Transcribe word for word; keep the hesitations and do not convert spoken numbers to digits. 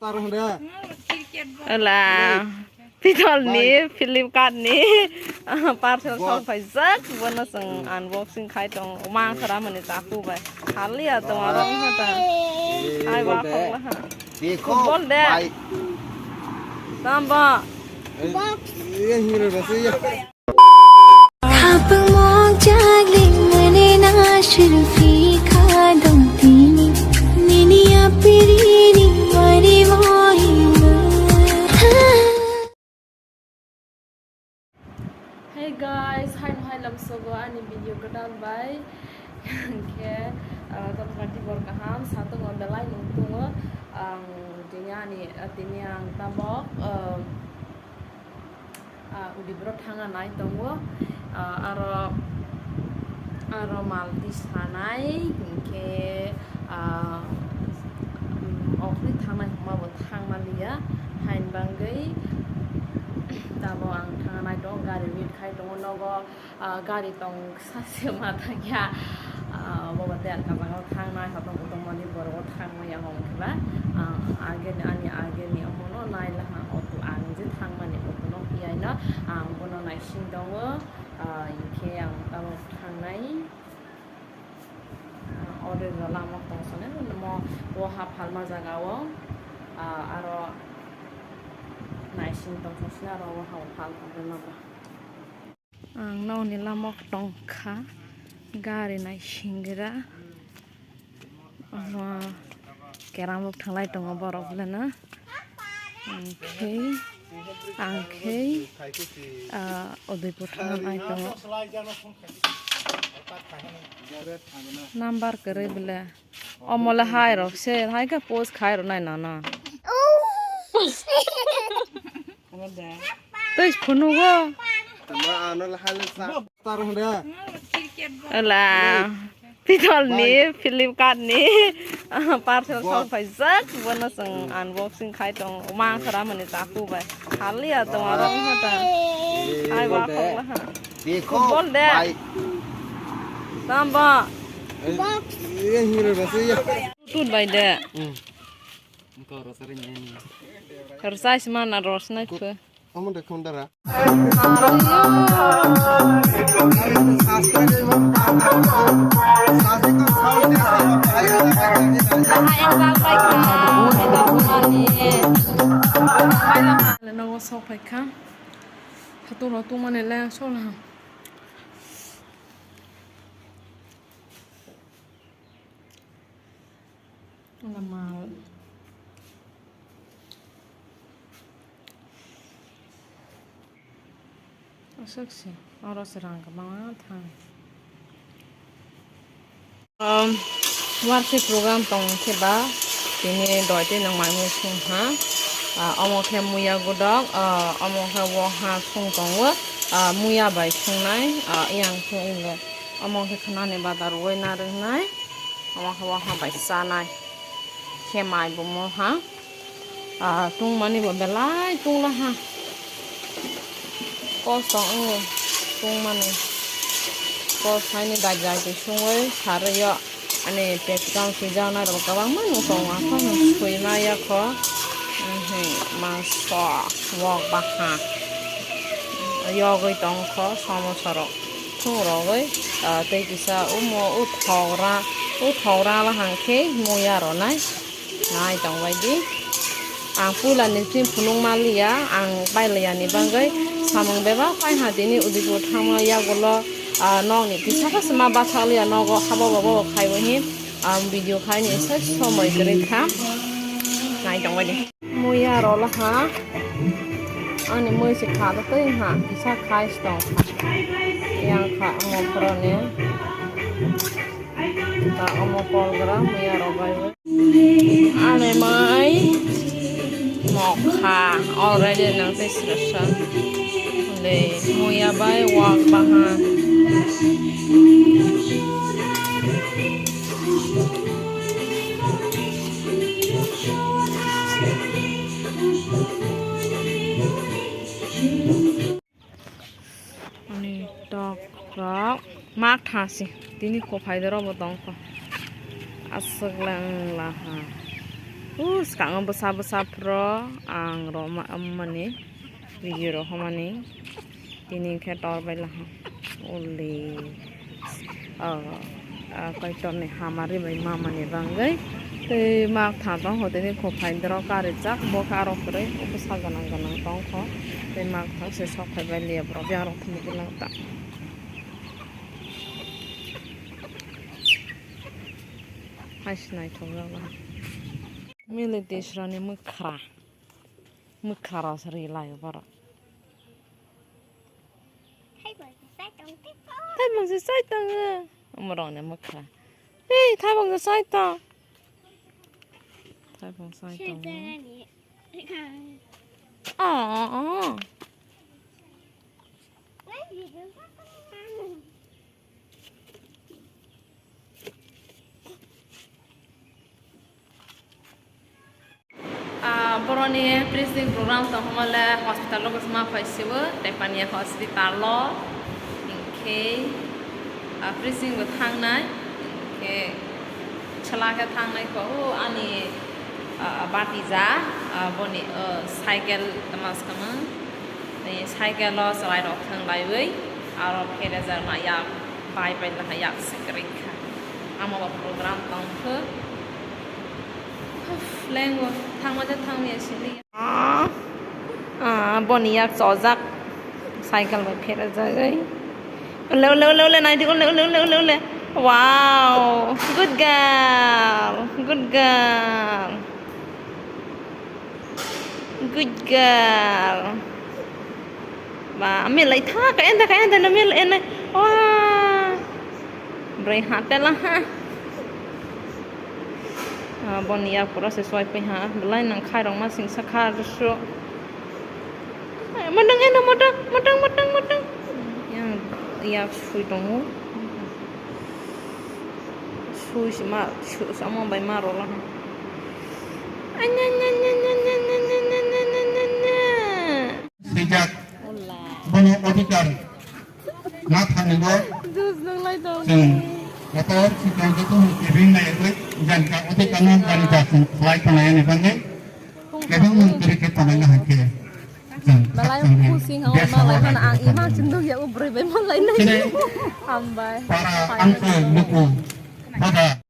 Ola, Pitol ni, Flipkart ni parcel sok phaijak, bono chwng unboxing khai tong, mangsa ramani chaku bai. Khali ya tong aro wngkha ta. Hai ba khokla ha. Football de. Tamba. Thapung mong chagling mane na shilpi kha dong tini. Nini apirini mari mohi. Hey guys, hai hai lam sogo ani video kwtal bai. Hingke, ah, totma tibor kaham, satung o belai nung tungo. Ang tini ani, ah, tini ang tabok, ah, ah, Udipuro thangna nai tongo. Ah, aro, aro mal tisanai, hingke, ah, mm, okni thangnai hwnba bo thangma liya, hain bangwi tamo ang thangna nai tongo, gari wait khai tongo nogo. Ah, gari tong sase ma thangya. Ah, bobo te ang kabangma thangnai, hotong kotong mani borok o thangmaya hong khe ba. Ah, age ni, ani age ni omono nai laha auto ang je thangmani auto no hiyai no ang bono naising tongo. Ah, hingke ang tamo thangnai. Ah, ode jala mo tong sone mo o ha phalma jaga o. Ah, aro naising tong sone aro o ha phal tong ma ba. Ang nokni lamao tongkha, gari naisingra. Omo kerang bo thanglai tongo borok belai no. Ang khe, ang khe, ah, Udaipur thangna nai tongo. Number kwrwi belai. Omo le hai rok se, hai khe post khai rw nai nono. Tei phunugo. Tama ano le hai le sa. Tar hwnde. Ela. Pitol ni, Flipkart ni parcel sok phaijak, bono chwng unboxing khai tong, mangsa ramani chaku bai. Khali ya tong aro wngkha ta. Hai ba khokla ha. Football de. Tamba. Tut bai de. Rwchai se mana rwchnai khe. Omo de khum dara. Nogo sok phaikha. Khatung rok tungmani le sola. Wngkha mal. Aswk se, oro se rang kwbangma thang. Um, warsi program tong khe ba, tini doi twi nang mai mui sung ha. Ah, omo khe muya godok, ah, omo khe wo ha sung tongo, ah, muya bai sungnai, ah, yang khe wngkha. Omo khe khnani badar wai narwknai. Omo khe waha bai chanai. Khe mai bo moha. Ah, tungmani bo belai tunglaha. Kosong wngo tungmani. Kos haini dai dai khe sungwi sarwi o. Ani pekjang swijak nai rok kwbangma nung tongo. Aphano swi ma yakho. Mhm, mangso, wok baha. Yogwi tongkho somosa rok. Thung rogwi, ah, tei kisa omo o thogra, o thogra la hang khe muya rwnai. Nai tong bai di. Ang puila ni chini phunuk ma liya, ang pai liya ni bagwi samung bebak pai ha tini Udaipur thangma yagulo, ah, nok ni kisa kisa ma bathak liya nogo habo bo bo khai bo hi, ang video khai ni se somoi kwrwi kha. Nai tong bai di. Muya rwla ha. Ani mui se kha da tei ha kisa khai se tong kha. Yang kha omo phoro ni. Ta omo kol gra muya rw bai. Ani mai mokha already nang tei srasa. Le muya bai wak bahan. Ani tok rok mak thasi tini kophai doro bo tongkho. Aswk lang laha. O swkango bwsa bwsa phro ang rw mani video rw hwnmani tini khe tor bai laha uli kaitorni hamari bai mamani bangwi tei mak tha tong kho tini kho phaindro karijak bo khe aro kwrwi bwsa gwnang gwnang tong kho tei mak tha se sok phai bai liya borok yang rok thumwi gwnang ta. Hai se naithok jak lai. Mili tisrani mwkhra. Mwkhra rok se ri lai borok. Thaibang se sai tongo. Omo rokni mwkhra. Hei, thaibang se sai tong. Thaibang sai tongo. Oh, oh. Ah, boroni preaching program tongmole hospital o bwsma phai sibo, Tepania hospital o, hinkhe, ah, preaching bo thangnai, hinkhe chwla khe thangnai kho, o ani, ah, batija, ah, boni, ah, cycle tama swkang. Tei cycle o chwrai rok thang laiwi aro pherejakna yak bai bai laha yak se kwrwi kha. Amo bo program tong kho. Uff, lengo thangma de thangya sili. Ah, boni yak chojak cycle bai pherejagwi. Ule, ule, ule, ule, naidi, ule, ule, ule, ule, ule. Wow, good girl, good girl. Good girl. Ba, milai tha, kaya da, kaya da, na mil, ene. Wah. Brai hate la ha. Ah, boni yak pura se soi pai ha. Belai nang khai rong ma sing sa kha su. Matang eno matang, matang, matang, matang. Yang yak sui tongo. Sui si ma, su, sama bai ma rola. Anya, anya, anya. Sijak. Bono odhikar. Na thani bo. Jus nang lai tong. Sing. Motor si tong tu kebing na ebe. Jan ka odhikar na jan ka sing. Lai tong na yani bangke. Kebang mung kiri ke tonai na hake. Jang Malai khak tong pusing hawa best malai hawa mana ang lagi imang tong. Cenduk ya ubre be malai nai. Sini. Hambai. Para angke luku. Pada.